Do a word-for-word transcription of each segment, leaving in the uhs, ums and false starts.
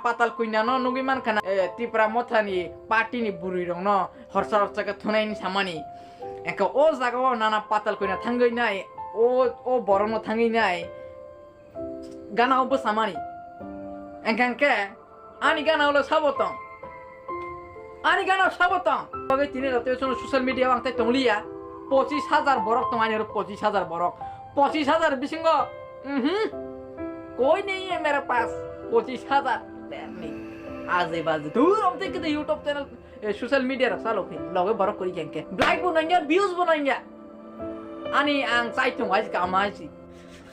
Patal Koinano nugwi mankha na, eh, Tipra Mothani party ni bwrwi rokno horsa horsa khe thunaini samani. Engkha o jaga o nana Patal Koina thangwi nai, o, o borokno thangwi nai. Gana o bwsamani. Engkha hwnkhe ani gana ulo sabo tong. Ani gana sabo tong. Bagwi tini rote sono social media o ang tai tongliya. Pochis hajar borok tong ani oro pochis hajar borok. Pochis hajar bisingo. Mhm. Koi nahi hai mere paas. Pochis hajar. Terni. Aje baje. Dur om te kete YouTube channel, eh, social media rok salo khe. Loge borok kori khe. Like bo nangya, views bo nangya. Ani ang chai tong hai kama hai si.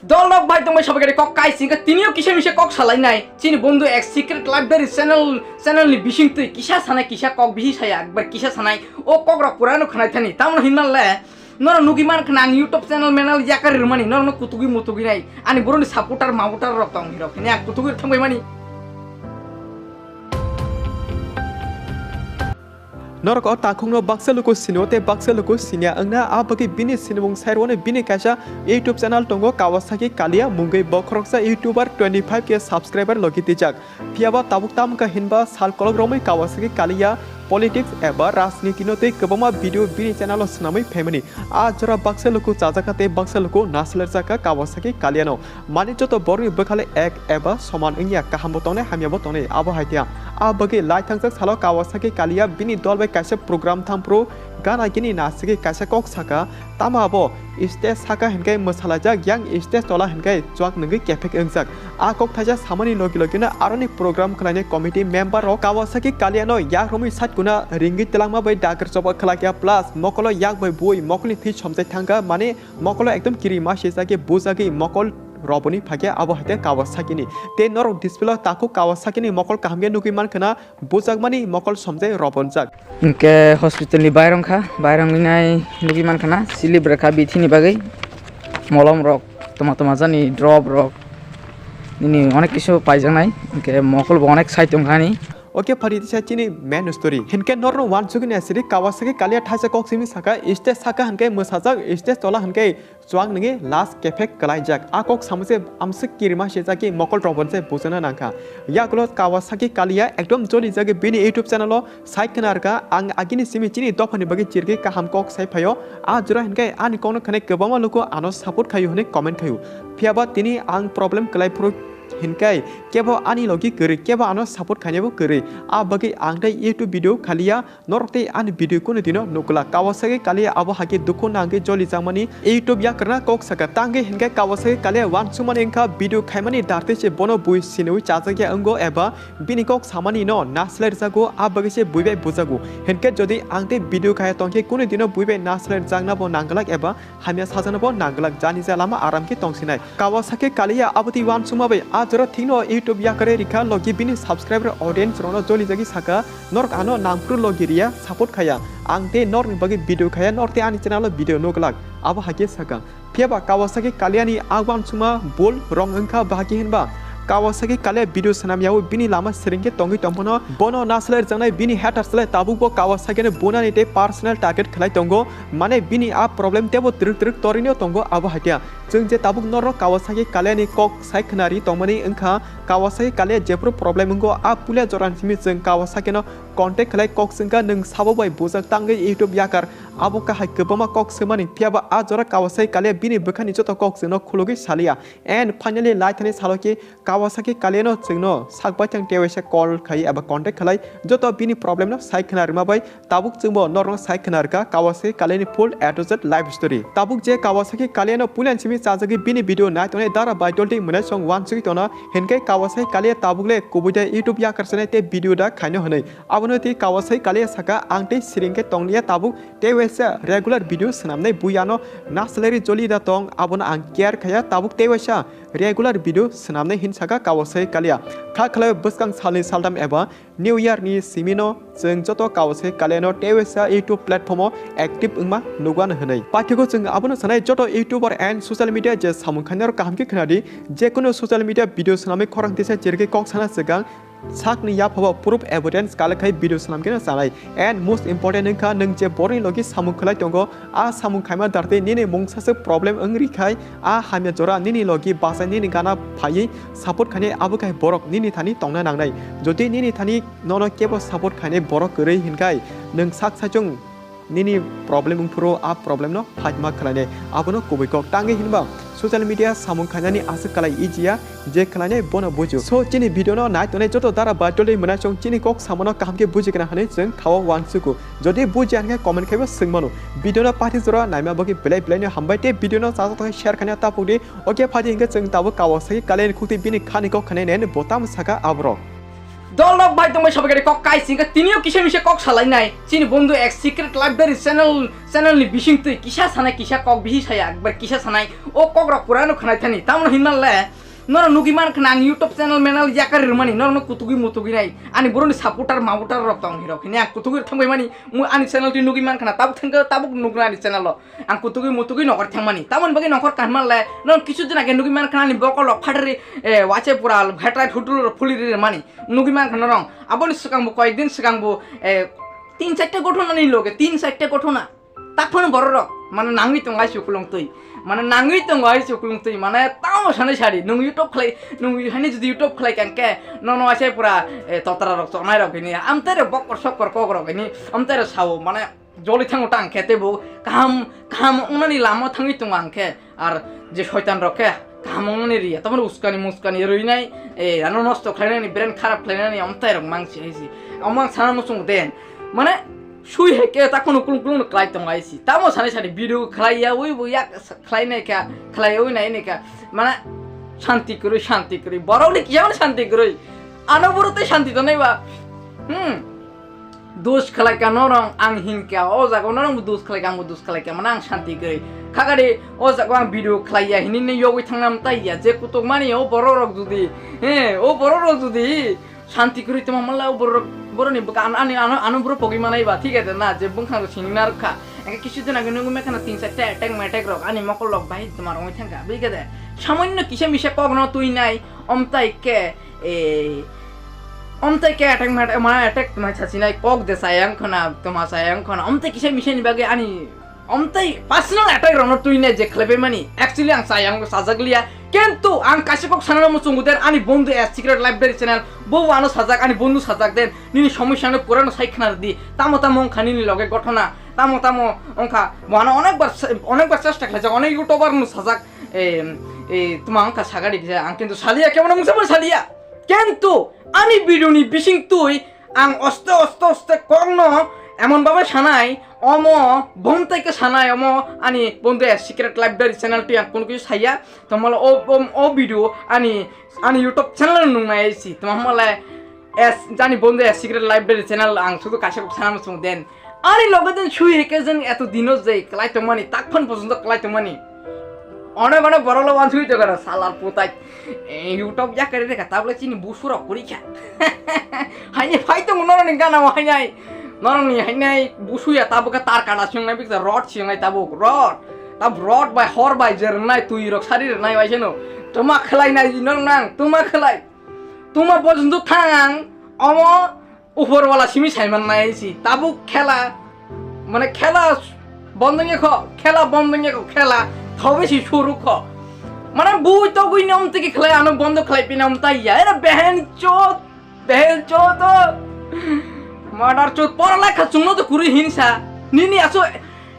Dolrok bai tongbai sobai kok kai singkhe tiniyo kisa misa kok salai nai. Chini bondhu ek secret library channel, channel ni bising twi kisa sanai kisa kok bisi saya ekbar kisa sanai. O kok rok pura no khnai thani. Tamno hinman le. Noro nugwi man khna ang YouTube channel menal yakari rwmani. Noro no kutugwi mutugwi nai. Ani boroni supporter mabutar rok tong hirok. Hini ang kutugwi thangbai mani. Norok o takhukno baksa luku sinio tei baksa luku sinia wngna, a bagwi bini sinimung sairwno bini kaisa YouTube channel tongo Kawasaki Kalia mungwi, bo khoroksa YouTuber twenty five K subscriber logi twijak. Phiyaba tabuk tamkha hinba sal kolok romwi Kawasaki Kalia politics eba rajnitino tei kwbangma video bini channel o swnamwi phaimani. A jora baksa luku chajakha tei baksa luku naslerjakha Kawasaki Kaliano. Mani joto borokni bwkhale ek eba soman wngya, kahambo tongnai, hamyabo tongnai, abo hai tiya. A bagwi lai thangjak salo Kawasaki Kalia bini dol bai kaisa program thampru gana gini nasigwi kaisa kok saka, tamo abo stage saka hinkhe mwsalaijak, yang stage tola hinkhe chuak nungwi kephek wngjak. A kok thaisa samani logi logino aroni program khlainai committee member rok Kawasaki Kaliano yak romwi sait kuna ringwi twlangma bai dagr chobok khlakya, plus mokolo yak bai bui mokolni thwi somjai thangkha, mane mokolo ekdom kiri ma sejagwi bujagwi mokol roboni phakya, abo hai te Kawasakini. Tei norok display o takhuk Kawasakini mokol kaham khe nugwi mankha na, bujakmani mokol somjai robonjak. Hinkhe hospital ni bairong kha, bairong nai nugwi mankha na, silip rwkha bithi ni bagwi, molom rok, toma toma jani drop rok, nini onek kisu paijaknai, hinkhe mokol bo onek sai tongkha ni. Oke, phari tisa chini main story. Hinkhe norno wansugwi naisiri Kawasaki Kalia thaisa kok simi saka, stage saka hinkhe mwsajak, stage tola hinkhe chuak nungwi last kephek kwlaijak. A kok samung se amswk kirima sejak khe mokol robon se bujana nangkha. Yakulo Kawasaki Kalia ekdom jolijagwi bini YouTube channel o sai khna rwkha, "Ang agini simi chini dophani bagwi chirgwi kaham kok sai phaio." A jora hinkhe ani kokno khwnai kwbangma luku ano support khaio hwnwi comment khaio. Phiyaba tini ang problem kwlai phuru hinkhe kebo ani logi kwrwi, kebo ano support khainaibo kwrwi. A bagwi ang tei YouTube video khaliya. Norok tei ani video kunu dino nukla Kawasaki Kalia abo hake dukhu nangwi joli jangmani YouTube yakarna kok saka tangwi hinkhe Kawasaki Kalia wansukmani wngkha video khaimani dartwi se bono bui siniwi chajakya wngo eba bini kok samani no naslai rwjago, a bagwi se bui bai bujago. Hinkhe jodi ang tei video khaya tongkhe kunu dino bui bai naslai rwjakna bo nangglak eba hamya sajano bo nangglak, jani ja lama aram khe tongsinai. Kawasaki Kalia abotwi wansukma bai a jora thikno YouTube yakare rikha logi bini subscriber audience rokno joli jagwi saka, "Norok ano nangphuru logi riya, support khaya. Ang tei norokni bagwi video khaya, norok tei ani channel o video nuglak." Abo hakhe saka. Phiyaba Kawasaki Kaliani a wansukma bul wrong wngkha, bahai khe hinba Kawasaki Kalia video swnam yaui bini lama sering khe tongwi tongphano bono naslai rwjaknai bini haters le tabuk bo Kawasaki no bunani tei personal target khlai tongo. Mane bini a problem tebo twrwk twrwk torino tongo abo hatia. Chwng je tabuk norok Kawasaki Kaliani kok sai khwnari tongmani wngkha, Kawasaki Kalia jephuru problem wngo a puila jorani simi chwng Kawasaki no contact khlai kok swngkha, "Nwng sabo bai bujak tangwi YouTube yakar?" Abo kahai kwbangma kok swngmani, phiyaba a jora Kawasaki Kalia bini bwkhani joto kok chwngno khulugwi saliya. And finally laithani salo khe Kawasaki Kaliano chwngno sak baithang tewaisa call khai eba contact khlai joto bini problem no sai khna rwma bai tabuk chwngbo norokno sai khna rwkha Kawasaki Kaliani full A to Z life story. Tabuk je Kawasaki Kaliano puilani simi chajagwi bini video nai tongnai dara bai dolti mwnai song wansugwi tongno hinkhe Kawasaki Kalia tabuk le kubui da YouTube yakar sanai tei video da khaino hwnwi. Abono tei Kawasaki Kalia saka, "Ang tei siring khe tongliya tabuk tewaisa regular video swnamnai bui ano naslai ri joli da tong, abono ang care khaya, tabuk tewaisa regular video swnamnai," hin saka Kawasaki Kalia. Kha khlai bwskang salni saltam eba New Year ni simino chwng joto Kawasaki Kaliano tewaisa YouTube platform o active wngma nugwano hwnwi. Paithakgo chwng abono sanai joto YouTuber and social media je samung khainaro kaham khe khwnadi, jekunu social media video swnamwi khorang tisa chirgwi kok sana swkang Sakni yaphabo proof evidence collect khai video swnam khe chanai. And most important wngkha, nwng je borokni logi samung khlai tongo, a samung khaima darte nini mungsa se problem wng ri khai, a hamya jora nini logi bachai nini gana phaiwi support khainai, abo khai borok nini thani tongna nangnai. Jodi nini thani nono kebo support khainai borok kwrwi hinkhai, nwng sak saichung nini problem wngphuru a problem no phaima khlainai, abono kubui kok. Tangwi hinba social media samung khainani aswk kalai easy ya, je khlainai bono bujo. So chini video no nai tongnai joto dara ba tolwi mwnai chwng chini kok samano kaham khe buji kana hinwi chwng khao uansugo. Jodi buji hinkhe comment khaibo swngmano. Video no pathi jora naima bagwi belai belai no hambai tei video no chajak tongkhe share khaina tapuk di. Okay, phaidi hinkhe chwng tabuk kawa sagi kaleni khukti bini khani kok khainai nen bo tamo saka aborok. Dolrok bai tongbai sabai gari kok kai singkhe tinio kisa misa kok salainai. Chini bondhu ek secret library channel, channel ni bising twi kisa sanai kisa kok bihi saya ekbar kisa sanai. O kok rok pura no khnai thani. Tamno hinna le norok nugwi man khna ang YouTube channel menal yakari rwmani norokno kutugwi mutugwi nai. Ani boroni supporter mabutar rok tong hirok hini ang kutugwi thangbai mani. Mu ani channel twi nugwi man khna tabuk thangkhe tabuk nugna ani channel o. Ang kutugwi mutugwi nokar thangmani. Tamoni bagwi nokar kahima le norok kisu din age nugwi man khna ani bokol rok phatri, eh, wache pura headlight hutul rok phuli ri mani. Nugwi man khna norok. Aboni swkang bo koyek din swkang bo, eh, tin charta gothona ni loge, tin charta gothona. Tak phano borok rok, mane nangwi tongo ai chuklung twi. Mane nangwi tongo ai chuklung twi. Mane tamo sanai sari, nung YouTube khlai, nung hani jodi YouTube khlai kang khe, nono wache pura, eh, totra rok chonai rok hini. Amtare bokkor sokkor kok rok hini. Amtare sao, mane joli thango tang khe tei bo kaham, kaham wngnani lama thangwi tongo ang khe. Ar je soitan rok khe kaham wngnani riya. Tamoni uskani muskani rwinai, eh, ano nosto khlainani, brain kharap khlainani, amtai rok mangsi haisi. Amo ang sana muchung den. Mane sui hai khe ta khunu kulung kulung no klai tongo haisi. Tamo sanai sani video khlai ya, ui bo yak khlai nai kha, khlai ui nai nai kha. Mane shanti kwrwi, shanti kwrwi. Borok ni kiyang shanti kwrwi. Ano boro tei shanti tonai ba. Hmm. Dos khlai ka norong ang hinkha, o jaga o norong bo dos khlai ka, ang bo dos khlai ka, mane ang shanti kwrwi. Khakari o jaga o ang video khlai ya hinwi nini yogwi thangna mtai ya, je kutuk mani o borok rok jodi, he, o borok rok jodi shanti kwrwi tongma manla o borok rok, borok ni bwkha ano, ani ano, ano borok pogwi manai ba, thik ase na, je bwkhang rok sini na rwkha. Engke kisu din age nugwi mankha na tin charta attack mattack rok ani mokol rok bahai tongma rwngwi thangkha, bwkha de samanno kisa misa kok no twi nai, omtai khe, eh, omtai khe attack mattack, ma attack tongma sasinai kok de sayang khona, tongma sayang khona, omtai kisa misa ni bagwi ani omtai personal attack rok no twi nai je khlaibai mani. Actually ang sayang sajak liya, kintu ang kaisa kok sana muchungo den ani bondhu a secret library channel bo ano sajak, ani bondhu sajak den, nini somosya no pura no sai khna di, tamo tamo wngkha nini loge gothona. Tamo tamo wngkha, bo ano onekbar se-, onekbar chesta khlaijak, onek youtuber no sajak, eh, eh, tuma wngkha sagari kisa, ang kintu saliya, kebono mungsa bo saliya. Kintu ani video ni bising twi ang oste oste oste kokno emon babe sanai, omo bomtai khe sanai, omo ani bondhu a secret library channel twi ang kunu kisu saya, tongmala o, o, o video ani, ani YouTube channel nungnai si, tongmala es, jani bondhu a secret library channel ang sudu kaisa kok sana muchung den. Ani loge den sui heke jeng eto dino je klai tongmani, takphon pojonto klai tongmani. One one borok lo wansui to gara salar putai. Eh, YouTube ya kare reka tabla chini busu rok kuri kha. Haini phai tong norok ni gana o hainai. Norok ni hainai busu ya tabuk tar kana sing nai bikta rod sing nai tabuk rod. Tab rod bai hor bai jer nai tui rok sari nai bai seno. Tuma khlai nai norok nang, tuma khlai. Tuma pojonto thang ang, omo upor wala simi saiman nai si. Tabuk khela, mane khela bondong ekho, khela bondong ekho, khela thobe si suru kho. Mane bui to gui nom tiki khlai ano bondo khlai pinam tai ya. Era behen chot, behen chot. Madar chot pora lekha chungno to kuri hinsa. Nini aso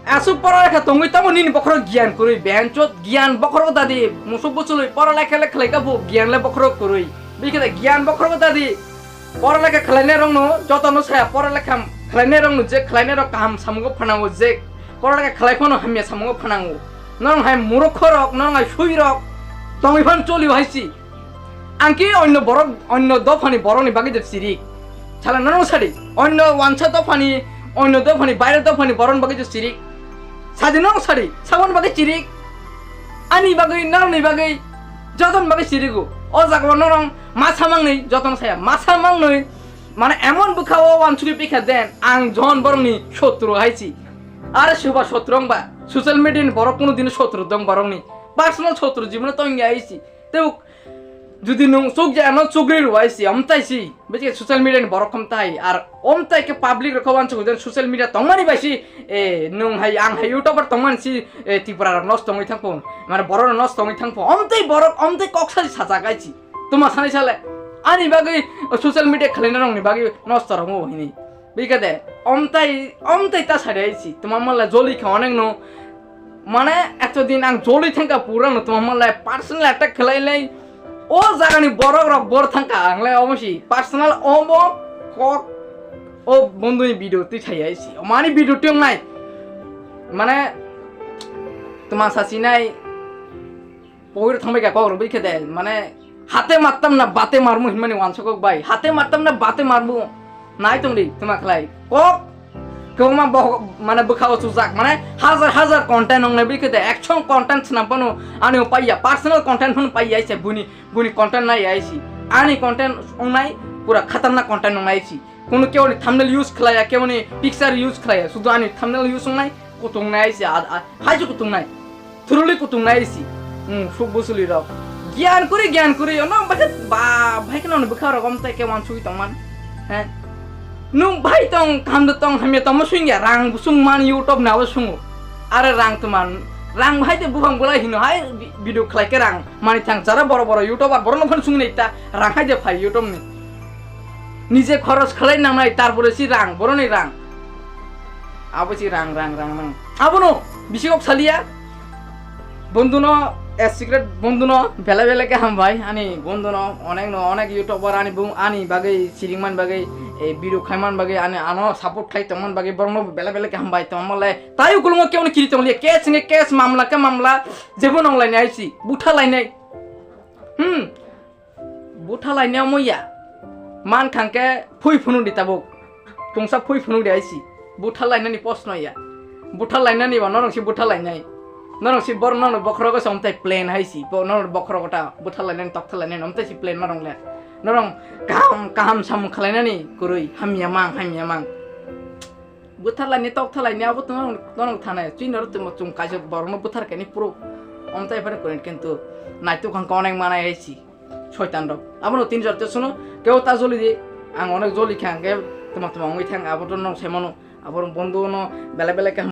Aswk pora lekha tongwi tamo nini bokhorok giyan kwrwi, benchot giyan bokhorok dadi, musuk buchului pora lekha le khlai kha bo giyan le bokhorok kwrwi. Bikhe giyan bokhorok dadi, pora lekha khlainai rokno jotono saya pora lekha khlainai rokno je khlainai rok kaham samungo phanango je pora lekha khlai phano hamya samungo phanango. Norong hai murukho rok, norong hai sui rok tongwi phan choli hai si. Ang khe onno borok, onno dophani borokni bagwi je chirik. Sala norok sadi, onno wansa dophani, onno dophani, baire dophani borokni bagwi je chirik. Sadi norok sadi, saboni bagwi chirik. Ani bagwi, norokni bagwi, jotoni bagwi chirigo. O jaga o norok masa mangni, jotono saya, masa mangni. Mane emon bwkha o wansugwi pikha den, ang jon borokni sotru hai si. Are soba sotru wngba, social media ni borok kuno dino sotru dong borokni. Personal sotru jibone tong ya hai si. Tei Jodi nwng chukjano chukri rwai si, omtai si, bwswk social media ni borok khom tai, ar omtai khe public rok khe uansuk social media tongmani bai si, e, nwng hai, ang hai YouTuber tongmani si, e, Tripura rok nosto wngwi thangpho, mane borok rok nosto wngwi thangpho, omtai borok, omtai kok sari sajak ai si, tuma sanai sale, ani bagwi social media khwlaina rokni bagwi nosto rok wngwi hini. Bikade, omtai, omtai ta sari ai si, tuma mala joli kha onek no, mane, eto din ang joli thangka pura no tuma mala personal attack khwlai lai, o jagani borok rok bor thangka ang lai omo si, personal omo kok, o bondhu ni video twi thai ai si, mani video twi nai, mane, tuma sasi nai, Pogir thangbai ka kok rwbwi khe de, mane, hate mattam na bate marmu hinmani wansukok bai. Hate mattam na bate marmu. Nai tongdi, tuma khlai. Kok, kwbangma bo-, mane, bwkha o chujak, mane, hajar hajar content wngnai bwi khe de, action content swnam phano ani o paiya, personal content phano paiya, se buni, buni content nai ai si. Ani content wngnai, pura khatarnak content wngnai si. Kono keboni thumbnail use khlaiya, keboni picture use khlaiya, sudu ani thumbnail use wngnai, kutung nai si, a, a, hai se kutung nai. Thuruli kutung nai si. Hmm, suk busuli rok. Gyan kuri, gyan kuri, ono bhai, ba, bhai khe noni bwkha rok omtai khe wansugwi tongman. He? Nwng bhai tong, kaham de tong, hamya tongma swngya, rang busung man YouTube na bo sungo. Are rang tuman, rang bhai de buphang bulai hino hai vi-, video khlai khe rang mani thang jara boro boro YouTuber borok no phano sungni ta rang hai de phai YouTube ni. Nije khoros khlai nangnai, tarpore si rang, boroni rang. Abo si rang, rang, rang, rang. Abono bisi kok saliya. Bondhuno, a secret bondhuno, bele bele khe hambai. Ani bondhuno, onek no, onek YouTuber ani bung, ani bagwi, siringman bagwi, e, video khaiman bagwi, ani ano support khai tongman bagwi, borokno bele bele khe hambai. Tongmale, tai ukulungo keboni kiri tonglia, case nge case, mamla khe mamla, jebo nonglainai si, butha lainai. Hmm. Butha lainai omo ya. Man khang khe phui phunuk di tabuk. Tungsa phui phunuk di aisi. Butha lainani post no ya. Butha lainani ba norong si butha lainai. Norong si bor norong bokhorogo se omtai plan hai si. Bo norong bokhorogo ta butha lainani tokta lainani omtai si plan norong le. Norong kaham kaham samung khalainani kwrwi hamya mang hamya mang. Butha lainai tokta lainai abo to norong norong thanai. Chui norok tongmo chung kaisa borokno buthar kani proof. Omtai phano kwrwi kintu naituk hang konek manai hai si. Soitan rok. Abono tin jor te suno, kebo ta joli di. Ang onek joli kha, hingke tuma tuma wngwi thang, abo to nok sai mano. Abo bondhu no belai belai khe